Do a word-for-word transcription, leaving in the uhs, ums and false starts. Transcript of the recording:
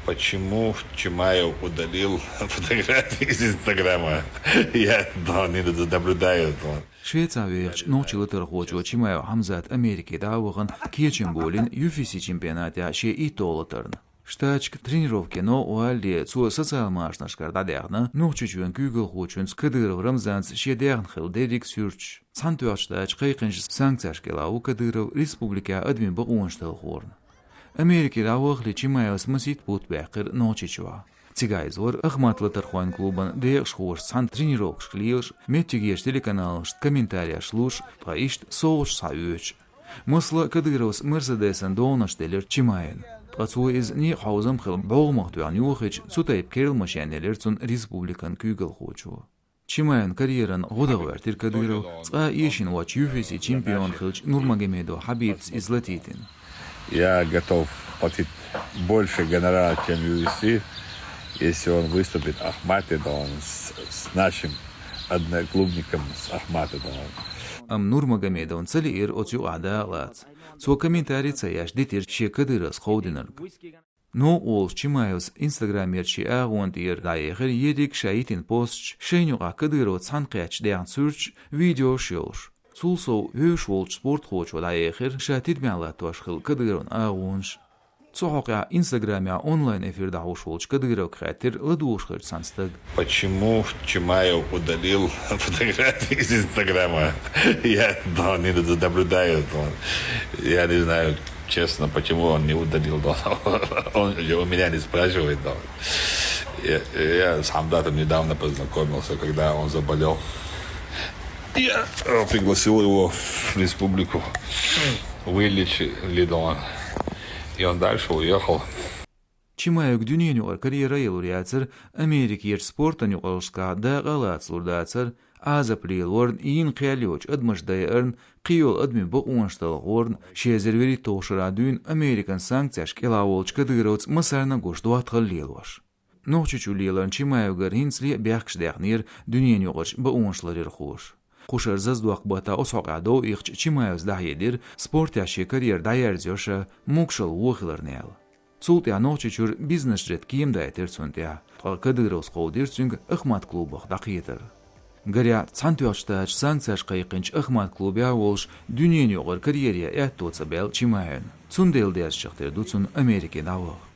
Почему Чимаев удалил фотографии из Инстаграма? Я, да, не наблюдаю, да. Швеци вехача нохчи латархочо Чимаев Хьамзат Америке дӀа а вахана, кечам болийна Ю Эф Си чемпионатехь шен итталгӀа латарна. Штаташка тренировкено валале цо социал машанашкара дӀадаьхна, Нохчийчоьнан куьйгалхочуьнца Кадыров Рамзанца шен даьхна хилла дерриг суьрташ. Цхьаьнатоьхначу Штаташа кхайкхинчу санкцеш кӀелахь ву Кадыров республикехь адамийн бакъонаш талхорна. Америке дӀавахале Чимаевс масийтта бутт баьккхира Нохчийчохь. Цигахь иза вара Ахмат латархойн клубан декъашхоша цхьаьна тренировкашка лелаш, меттигерчу телеканалашна комментареш луш, ткъа иштта совгӀаташ схьаоьцуш. Масала, Кадыровс Мерседесан догӀанаш делира Чимаевна. Ткъа цо иза некъахь хьовзам хилла бӀогӀамах тоьхна йохийча, цу тайпа керла машен елира цунна республикан куьйгалхочо. Чимаевн карьеран гӀо дан гӀоьртира Кадыров, цкъа а эшийна воцчу Ю Эф Си чемпион хиллачу Нурмагомедов Хьабибца иза латийтина. Я готов платить больше гонорара, чем Ю Эф Си, если он выступит Ахматедовым с, с нашим одноклубником с Ахматедовым. Амма Нурмагомедовна ца лиира оцу юкъахь дакъалаца. Цо комментари ца еш дитира шен Кадыровс кховдинарг. Новкъа волуш Чимаевс Инстаграмерчу шен агӀона тӀера дӀаехира ерриг ша йитина посташ, шайна юкъахь Кадыровца цхьаьна кхетташ даьхна суьрташ, видеош йолуш. Цул сов вевзаш волчу спортхочо дӀаехира ша тидамехь латтош хилла Кадыровн агӀонаш. Цу хьокъехь Инстаграмехь онлайн-эфир дӀахьош волчу Кадыровга хаьттира ладугӀуш хиллачу цхьана стага. Почему Чимаев удалил фотографии из Инстаграма? Я, да, не наблюдаю, да. Я не знаю, честно, почему он не удалил, да. Он же у меня не спрашивает, да. Я, я с Хамдатом недавно познакомился, когда он заболел. Я, э, пригласил его в республику. Вылечили, да, он. И он дальше уехал. Чимаевга дуьненан юкъара карьера а елур яцара, Америкерчу спортан юкъараллашкахь дакъа а лацалур дацара, Ӏазап лелорна, йина кхел йоцчу адамашна дайарна, кхийолу адамийн бакъонаш талхорна, ши эзар вуьрхӀитталгӀачу шарахь дуьйна Американ санкцеш кӀелахь волчу Кадыровца массарна а гуш доттагӀалла лелош. Нохчийчу леларна Чимаевгара хӀинцале а бехкаш даьхнера дуьненан юкъарчу бакъонаш ларъярхоша. Кхушара зазадоккху баттахь оцу хьокъехь дов ихча Чимаевс дӀахьедира, спортехь шен карьера дӀаерзайо ша, могушалла вон хиларна аьлла. Цул тӀаьхьа Нохчийчуьра бизнес-джет кема дайтира цунна тӀехь, ткъа Кадыровс кховдийра цуьнга Ахмат клубах дӀакхетар. Гарехь, Цхьаьнатоьхначу Штаташа санкцеш кхайкхинчу Ахмат клубехь а волуш, дуьненан юкъара карьере аьтто ца баьлла Чимаевна. Цундела дезачех тера ду цунна Америке дӀаваха.